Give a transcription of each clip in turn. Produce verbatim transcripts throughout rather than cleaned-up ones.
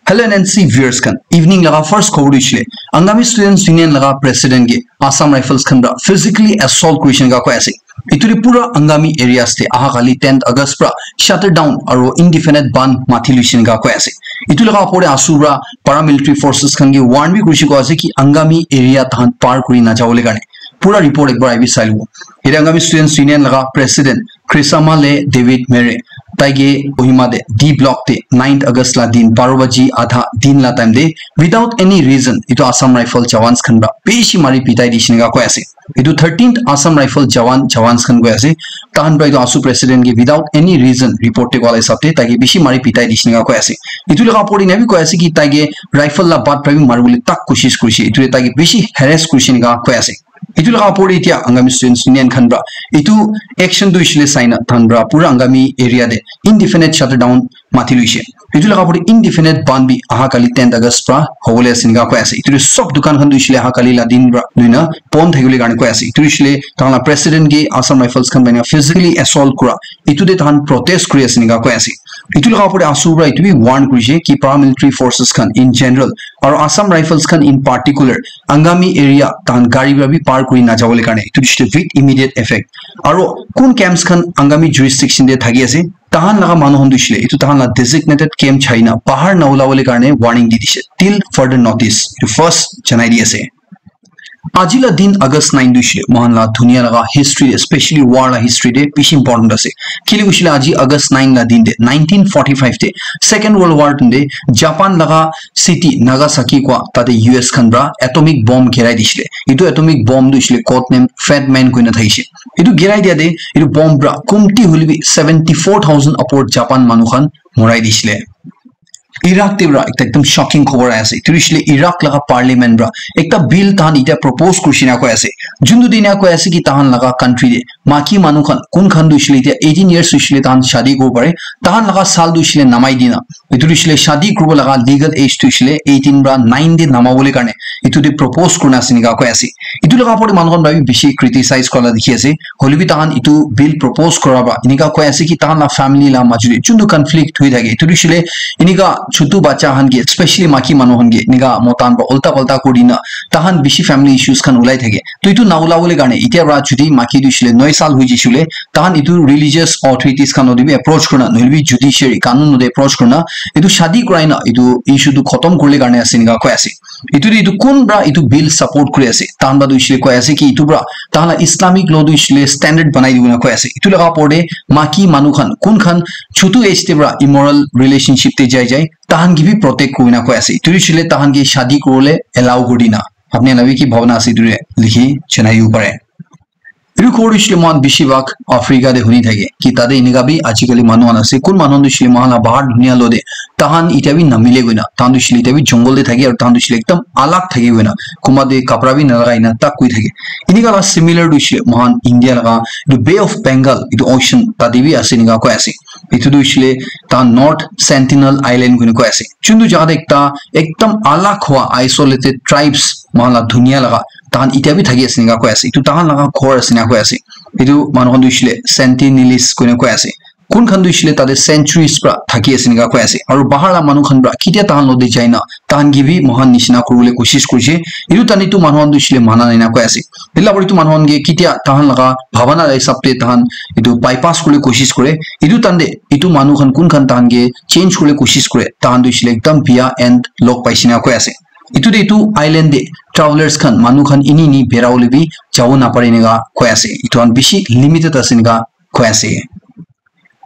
Hello N N C viewers khan, evening laga first khobor tu hoishe le, Angami Students Union laga president ke Assam Rifles khan pra physically assault kurishe enika koi ase. Etu te pura Angami areas te aha kali tenth August pra shutdown aro indefinite bandh mathi luishe enika koi ase. Etu laga opor te ASU pra paramilitary forces khan ke warn bi kurishe koi ase ki Angami area tahan par kuri na jabo le karne. Pura report ekbar ahibi sai lobo. Yate Angami Students Union laga president Chrisamale David Mere, tai ke Kohima te D block te ninth August la din baro baji adha din la time te without any reason etu Assam Rifle jawans khan pra bishi mari pitai dishe enika koi ase. Etu thirteenth Assam Rifle jawan, jawans khan koi ase. Tahan pra etu ASU president ke without any reason report te koa la hisab te tai ke bishi mari pitai dishe enika koi ase. Etu laga opor te ena bi koi ase ki tai ke rifle la butt pra bi mari bole tak koshish kurishe. Etu te tai ke bishi harass kurishe enika koi ase. Etu laga opor te etia Angami Students Union khan pra etu action tu hoishe le sai na tahan pra pura Angami area te indefinite shutdown mathi luishe. Etu laga opor te indefinite bandh bi aha kali tenth August pra hobole ase enika koi ase. Etu te sob dukan khan tu hoishe le aha kali la din pra lui na bon thakibole karne koi ase. Etu hoishe le tahan la president ke Assam Rifles khan pra physically assault kura, etu te tahan protest kuri ase enika koi ase. Etu laga opor te ASU pra etu bi warn kurishe ki paramilitary forces khan in general aro Assam Rifles khan in particular Angami area tahan gari pra bi par kuri na jabo le karne etu hoishe le with immediate effect. Aro kun camps khan Angami jurisdiction te thaki ase, tahan laga manu khan tu hoishe le etu tahan la designated camp chai na bahar na ulabo le karne warning di dishe till further notice. Etu first janai di ase. Aji la din August nine tu hoishe le mohan la dunia laga history te, especially war la history te bishi important ase. Kile hoishe le aji August nine la din te nineteen forty-five te Second World War time te Japan laga city Nagasaki kua tate U S khan pra atomic bomb girai dishe le. Etu atomic bomb tu hoishe le code name Fat Man koina thakishe. Etu girai dia te etu bomb pra kumti hoile bi seventy four thousand upor Japan manu khan morai dishe le. Iraq te pra ekta ekdum shocking khobor ahi ase. Etu hoishe le Iraq laga parliament pra ekta bill tahan etia propose kurishe enika koi ase. Juntu tu enika koi ase ki tahan laga country te maki manu khan kun khan tu hoishe le etia eighteen years hoishe le tahan shadi kuribo pare. Tahan laga saal tu hoishe le namai dina. Etu tu hoishe le shadi kuribo laga legal age tu hoishe le eighteen pra nine te namabo le karne etu te propose kurina ase enika koi ase. Etu laga opor te manu khan pra bi bishi criticize kura la dikhi ase. Hoile bi tahan etu bill propose kura pra enika koi ase ki tahan la family la majo te juntu conflict hoi thake, etu tu hoishe le enika chutu bacha khan ke, especially maki manu khan ke enika mota khan pra ulta palta kuri dina tahan bishi family issues khan ulai thake. To etu na ulabo le karne etia pra jodi maki tu hoishe le noi saal hoi jaishe le tahan etu religious authorities khan logot bi approach kurina, nohoile bi judiciary, kanun logot approach kurina etu shadi kurai na etu issue tu khotom kuribole karne ase enika koi ase. Etu te etu kun pra etu bill support kuri ase? Tahan pra tu hoishe le koi ase ki etu pra tahan la Islamic law tu hoishe le standard banai dibo na koi ase. Etu laga opor te maki manu khan kun khan chutu age te pra immoral relationship te jai jai, tahan ke bi protect kurina koi ase. Etu hoishe le tahan ke shadi kuribole allow kuri dina. Apni khan la bi ki bhabna ase etu te likhi janai dibo pare. Etu khobor tu hoishe le mohan bishi bhag Africa te huni thake ki tate enika bi ajikali manu khan ase, kun manu khan tu hoishe le mohan la bahar dunia logot te tahan etia bi namile koina, tahan tu hoishe le etia bi jungle te thake aru tahan tu hoishe le ekdum alag thake koina, kunba te kapra bi nalagai na tak koi thake. Enika la similar tu hoishe le mohan India laga etu Bay of Bengal, etu ocean tate bi ase enika koi ase. Etu tu hoishe le tahan North Sentinel Island koina koi ase. Juntu jaga te ekta ekdum alag hua isolated tribes mohan la dunia laga tahan etia bi thaki ase enika koi ase. Etu tahan laga ghor ase enika koi ase. Etu manu khan tu hoishe le Sentinelese koina koi ase. Kun khan tu hoishe le tate centuries pra thaki ase enika koi ase. Aru bahar la manu khan pra ketia tahan logot te jai na tahan ke bi mohan nishina kuribole koshish kurishe. Etu tani tu manu khan tu hoishe le mana nai enika koi ase. Etu la opor te etu manu khan ke ketia tahan laga bhabana la hisab te tahan etu bypass kuribole koshish kure. Etu time te etu manu khan kun khan tahan ke change kuribole koshish kure, tahan tu hoishe le ekdum biya end log paishe enika koi ase. Etu te etu island te travelers khan, manu khan eni eni bera bole bi jabo napare enika koi ase. Etu khan bishi limited ase enika koi ase.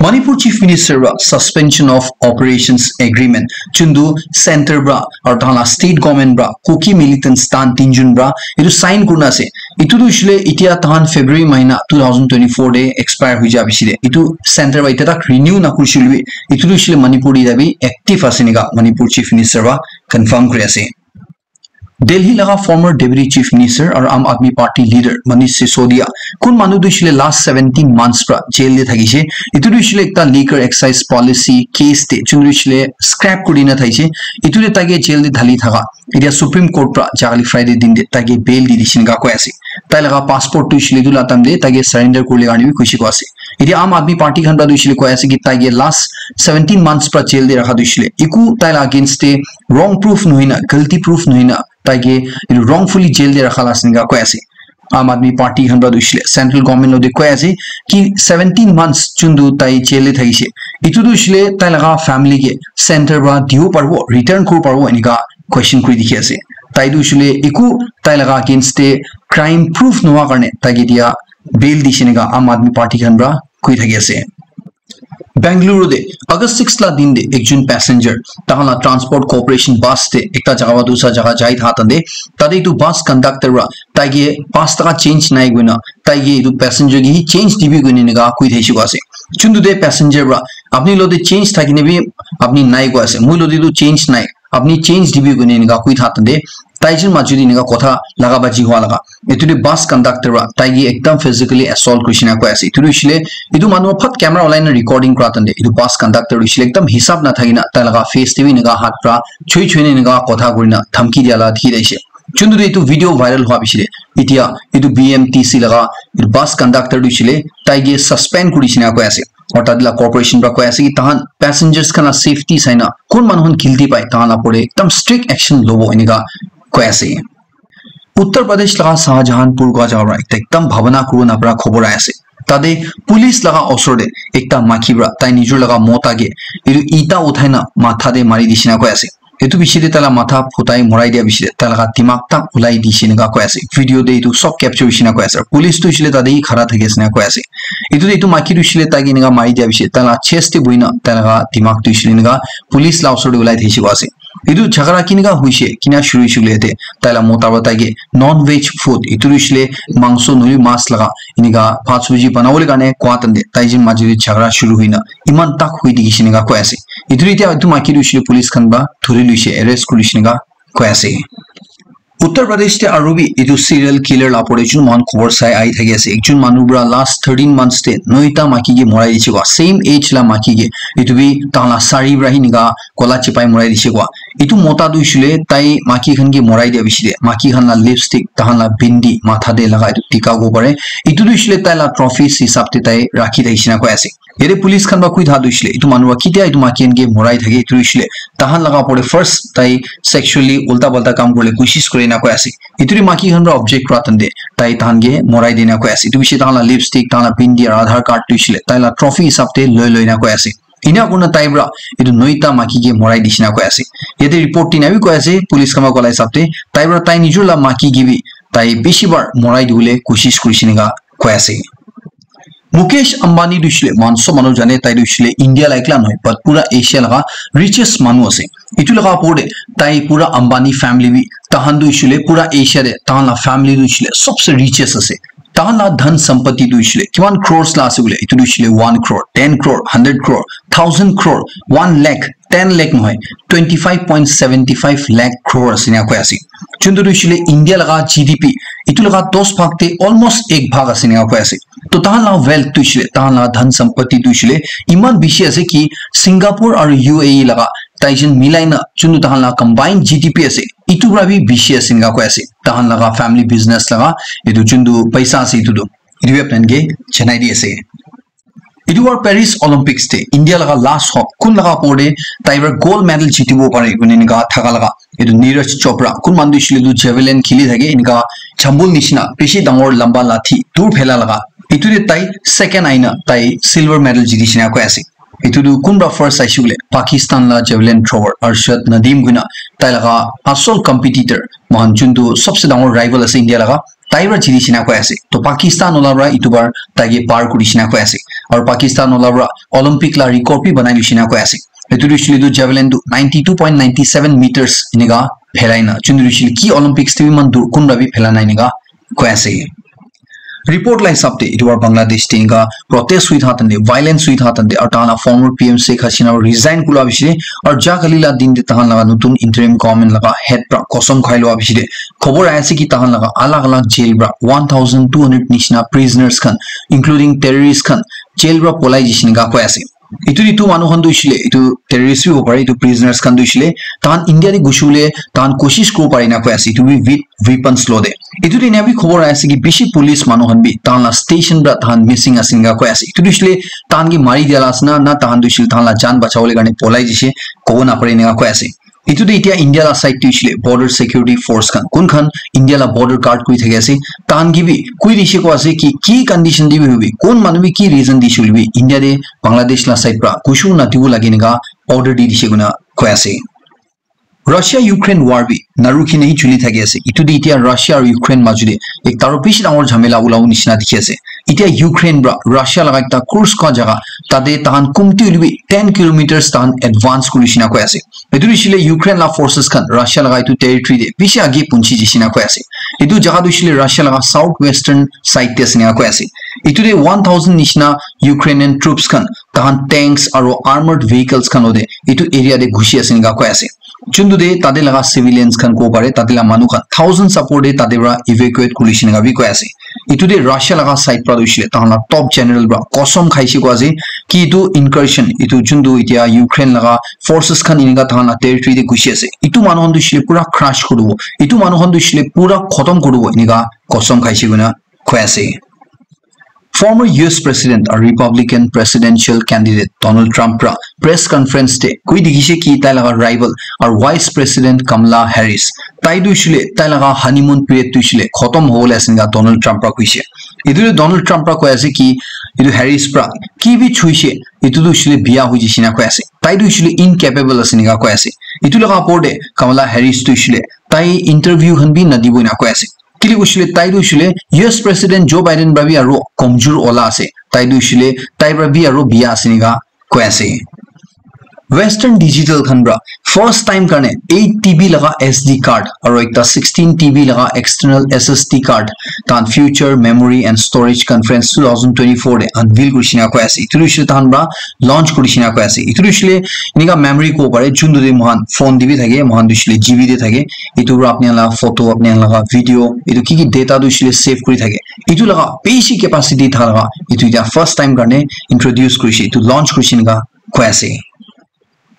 Manipur Chief Minister pra Suspension of Operations Agreement, juntu center pra aru tahan la state government pra Kuki militants tahan tinjun pra etu sign kurina ase. Etu tu hoishe le etia tahan February mahina two thousand twenty-four te expire hoi ja bishi de. Etu center pra etia tak renew na kurishe le bi, etu tu hoishe le Manipur te etia bi active ase enika Manipur Chief Minister pra confirm kuri ase. Delhi laga former Deputy Chief Minister aru Aam Aadmi Party leader Manish Sisodia, kun manu tu hoishe le last seventeen months pra jail te thakishe. Etu tu hoishe le ekta liquor excise policy case te, jun tu hoishe le scrap kuri dina thakishe. Etu te tai ke jail te dhali thaka. Etia Supreme Court pra jali Friday din te tai ke bail di dishe enika koi ase. Tai laga passport tu hoishe le etu la time te tai ke surrender kuribole karne bi koishe koi ase. Ete Aam Aadmi Party khan pra tu hoishe le koi ase ki tai ke last seventeen months pra jail te rakha tu hoishe le eku tai la against te wrong proof nohoi na, guilty proof nohoi na tai ke etu wrongfully jail te rakha la ase enika koi ase. Aam Aadmi Party khan pra tu hoishe le central government lo te koi ase ki seventeen months chun tu tai jail te thakishe, etu tu hoishe le tai laga family ke center pra dibo paribo, return kuribo paribo enika question kuri dikhi ase. Tai tu hoishe le eku tai laga against te crime proof nohoa karne tai ke dia bail dishe enika Aam Aadmi Party khan pra koi thaki ase. Bengaluru te August six la din te ekjon passenger tahan la transport corporation bus te ekta jaga pa dusra jaga jai tha tante tate etu bus conductor pra tai ke paanch taka change nai koina tai ke etu passenger ke hi change dibi koina enika koi thakishe koi ase. Chuntu te passenger pra apni lo te change thakine bi apni nai koi ase, moi lo te tu change nai, apni change dibi koina enika koi tha tante tai jin majud te enika kotha laga baji hua laga etu te bus conductor pra tai ke ekdam physically assault kurishe na koi ase. Etu tu hoishe le etu manu phat camera ulai na recording kura tante etu bus conductor tu hoishe le ekdam hisab na thaki na tai laga face te bi enika hat pra choi choi na enika kotha kuri na dhamki dia la dikhi thakishe. Chuntu tu etu video viral hua piche te etia etu B M T C laga etu bus conductor tu hoishe le tai ke suspend kurishe na koi ase. Aru tate la corporation pra koi ase ki tahan passengers khan la safety sai na kun manu khan guilty pai tahan la opor te ekdam strict action lobo enika koi ase. Uttar Pradesh laga Shahjahanpur kua jaga pra ekta ekdam bhabana kuribo napara khobor ahi ase. Tate police laga osor te ekta maiki pra tai nijor laga mota ke etu ita uthai na matha te mari dishe na koi ase. Etu piche te tai la matha phutai morai dia piche te tai laga dimag tak ulai dishe enika koi ase. Video te etu sob capture hoishe na koi ase. Police tu hoishe le tate hi khara thaki ase enika koi ase. Etu te etu maiki tu hoishe le tai ke enika mari dia piche te tai la chest te buhi na tai laga dimag tu hoishe le enika police la osor te ulai thakishe koi ase. Etu jhagara kenika hoishe, kina shuru hoishe koile yate tai la mota para tai ke non veg food, etu tu hoishe le mangso nohole mas laga enika bhat sabji banabole karne koa time te tai jin maji te jhagara shuru hoina eman tak hoi dikhi she enika koi ase. Etu tu etia etu maiki tu hoishe le police khan para dhuri loishe, arrest kuri loishe enika koi ase. Uttar Pradesh te aru bi etu serial killer la opor te jun moikhan khobor sai ahi thaki ase. Ekjun manu para last thirteen months te noita maiki ke morai diche koa. Same age la maiki ke etu bi tahan la sari para hi enika kola chipai morai diche koa. Etu mota tu hoishe le tai maiki khan ke morai dia piche te maiki khan la lipstick, tahan la bindi, matha te laga etu tika kobo pare. Etu tu hoishe le tai la trophies hisab te tai rakhi thakishe na koi ase. Yate police khan para koi tha tu hoishe le etu manu para ketia etu maiki khan ke morai thake etu hoishe le tahan laga opor te first tai sexually ulta palta kam kuribole koshish kure na koi ase. Etu tu maiki khan para object kura time te tai tahan ke morai dina koi ase. Etu piche tahan la lipstick, tahan la bindi aru Aadhaar card tu hoishe le tai la trophy hisab te loi loi na koi ase. Ena kurina tai para etu noita maiki ke morai dishi na koi ase. Yate report tina bi koi ase, police khan para koa la hisab te tai para tai nijor la maiki ke bi tai bishi bar morai dibole koshish kurishe enika koi ase. Mukesh Ambani tu hoishe le moikhan sob manu jane, tai tu hoishe le India la ekla nohoi, but pura Asia laga richest manu ase. Etu laga opor te tai pura Ambani family bi, tahan tu hoishe le pura Asia te tahan la family tu hoishe le sobse richest ase. Tahan la dhan sampatti tu hoishe le kiman crores la ase bole, etu tu hoishe le one crore, ten crore, hundred crore, thousand crore, one lakh, ten lakh nohoi, twenty five point seven five lakh crore ase enika koi ase. Chuntu tu hoishe le India laga G D P, etu laga dos bhag te almost ek bhag ase enika koi ase. To tahan la wealth tu hoishe le, tahan la dhan sampatti tu hoishe le eman bishi ase ki Singapore aru U A E laga tai jun milai na chuntu tahan la combined G D P ase, etu para bi bishi ase enika koi ase. Tahan laga family business laga etu chuntu paisa ase etu tu. Etu bi apni khan ke janai di ase. Etu para Paris Olympics te India laga last hope kun laga opor te tai para gold medal jitibo pare koina enika thaka laga etu Neeraj Chopra kun manu tu hoishe le etu javelin kheli thake enika jambul nishina bishi dangor lamba lathi dur phela laga etu te tai second aina tai silver medal jiti shina koi ase. Etu tu kun para first aise koile Pakistan la javelin thrower Arshad Nadeem koina tai laga asol competitor moikhan chuntu sobse dangor rival ase India laga tai para jiti shina koi ase. To Pakistan wala para etu bar tai ke par kuri shina koi ase. Aru Pakistan wala para Olympic la record bi banai di shina koi ase. Etu tu hoishe le tu javelin tu ninety two point nine seven meters enika phelai na. Chun tu hoishe le ki Olympics te bi eman dur kun para bi phela nai enika koi ase. Report la hisab te etu bar Bangladesh te enika protest hoi tha tante, violence hoi tha tante, aru tahan la former P M Sheikh Hasina resign kula bishi de, aru ja kali la din te tahan laga nutun interim government laga head pra kosam khai lua bishi de, khobor ahi ase ki tahan laga alag alag jail pra one thousand two hundred nishina prisoners khan, including terrorist khan, jail pra polai jishe enika koi ase. Etu, etu manu khan tu hoishe le, etu terrorist bi hobo pare, etu prisoners khan tu hoishe le, tahan India te gushi bole tahan koshish kuribo pare na koi ase, etu bi with weapons lo de. Etu te ena bi khobor ahi ase ki bishi police manu khan bi tahan la station pra tahan missing ase enika koi ase. Etu tu hoishe le tahan ke mari dia la ase na, na tahan tu hoishe le tahan la jaan bachawole karne polai jishe, kobo napare enika koi ase. Etu te etia India la side te hoishe le border security force khan, kun khan India la border guard kuri thaki ase, tahan ke bi koi dishe koi ase ki, ki condition te bi hoibi, kun manu bi ki reason dishe hoile bi, India te Bangladesh la side pra gushu nadibo lage enika order di dishe koina koi ase. Russia Ukraine war bi narukhi na hi chuli thaki ase. Etu te etia Russia aru Ukraine majo te ekta aru bishi dangor jhamela ulabo nishina dikhi ase. Etia Ukraine pra Russia laga ekta Kursk koi jaga tate tahan kumti hoile bi ten kilometers tahan advance kuri shina koi ase. Etu hoishe le Ukraine la forces khan Russia laga etu territory te bishi age punchi jishe na koi ase. Etu jaga tu hoishe le Russia laga south western side te ase enika koi ase. Etu te one thousand nishina Ukrainian troops khan tahan tanks aru armored vehicles khan lode etu area te ghusi ase enika koi ase. Juntu te tate laga civilians khan kobo pare, tate la manu khan thousand support te tate pra evacuate kuri shina bi koi ase. Etu te Russia laga side pra tu hoishe le tahan la top general pra kosom khaishe koi ase ki etu incursion, etu juntu etia Ukraine laga forces khan enika tahan la territory te ghusi ase, etu manu khan tu hoishe le pura crush kuribo, etu manu khan tu hoishe le pura khotom kuribo enika kosom khaishe koina koi ase. Former U S President aru Republican presidential candidate Donald Trump pra press conference te koi dikhishe ki tai laga rival aru Vice President Kamala Harris, tai tu hoishe le tai laga honeymoon period tu hoishe le khotom hobole ase enika Donald Trump pra koishe. Etu tu Donald Trump pra koi ase ki etu Harris pra ki bi chuishe, etu tu hoishe le biya hoi jishe enika koi ase. Tai tu hoishe le incapable ase enika koi ase. Etu laga opor te Kamala Harris tu hoishe le tai interview khan bi nadibo enika koi ase. Kile hoishe le tai tu hoishe le U S President Joe Biden pra bi aru komjor ola ase. Tai tu hoishe le tai pra bi aru biya ase enika koi ase. Western Digital khan pra first time karne eight T B laga S D card aru ekta sixteen T B laga external S S D card tahan Future Memory and Storage Conference two thousand twenty-four te unveil kuri shina koi ase. Etu tu hoishe le tahan pra launch kuri shina koi ase. Etu tu hoishe le enika memory kobo pare, juntu te moikhan phone te bi thake, moikhan tu hoishe le G B te thake. Etu pra apni khan la photo, apni khan laga video, etu ki ki data tu hoishe le save kuri thake. Etu laga bishi capacity thaka laga, etu etia first time karne introduce kurishe, etu launch kurishe enika koi ase.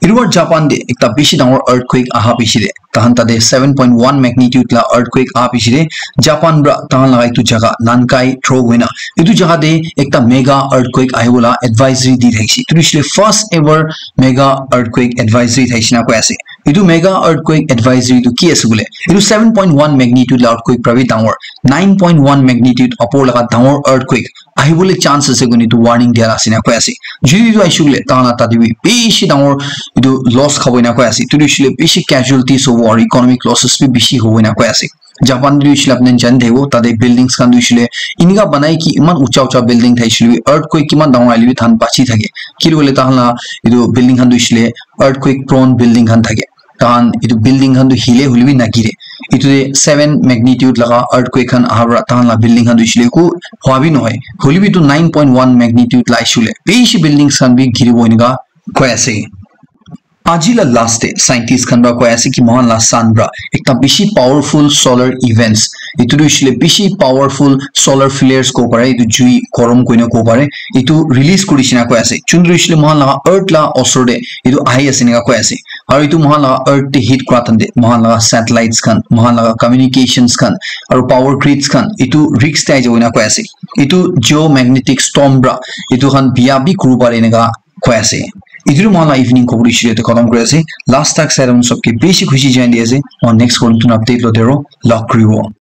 Etu pra Japan te ekta bishi dangor earthquake aha piche te, tahan tate seven point one magnitude la earthquake aha piche te, Japan pra tahan laga etu jaga Nankai Trow hoina, etu jaga te ekta mega earthquake ahibo la advisory di thakishe. Etu hoishe le first ever mega earthquake advisory thaishe na koi ase. Etu mega earthquake advisory tu ki ase bole? Etu seven point one magnitude la earthquake pra bi dangor, nine point one magnitude upor laga dangor earthquake ahibole chance ase koina etu warning dia la ase na koi ase. Jodi etu ahishe koile tahan la tate bi bishi dangor etu loss khabo ena koi ase. Etu hoishe koile bishi casualties hobo aru economic losses bi bishi hobo ena koi ase. Japan te hoishe koile apni khan jani thakibo, tate buildings khan tu hoishe koile enika banai ki eman ucha ucha building thaishe koile bi earthquake kiman dangor ahile bi tahan bachi thake. Kile koile tahan la etu building khan tu hoishe koile earthquake prone building khan thake. Tahan etu building khan tu hile hoile bi nagire. Etu te seven magnitude laga earthquake khan aha para tahan la building khan tu hoishe koile eku hua bi nohoi. Hoile bi etu nine point one magnitude la hoishe koile bishi buildings khan bi giribo enika koi ase. Aji la last te scientist khan para koi ase ki moikhan la sun para ekta bishi powerful solar events, etu tu hoishe koile bishi powerful solar flares kobo pare, etu jui gorom koina kobo pare, etu release kuri shina koi ase. Chun tu hoishe koile moikhan laga earth la osor te etu ahi ase enika koi ase. Aru etu moikhan laga earth te hit kura time te moikhan laga satellites khan, moikhan laga communications khan, aru power grids khan etu risk te ahi jabo ena koi ase. Etu geomagnetic storm para etu khan biya bi kuribo pare eneka koi ase. Etu tu moikhan la evening coverage yate khatam kuri ase. Last tak sai sabke bishi khushi janai di ase. Aru next kol tu update lote aro log kuribo.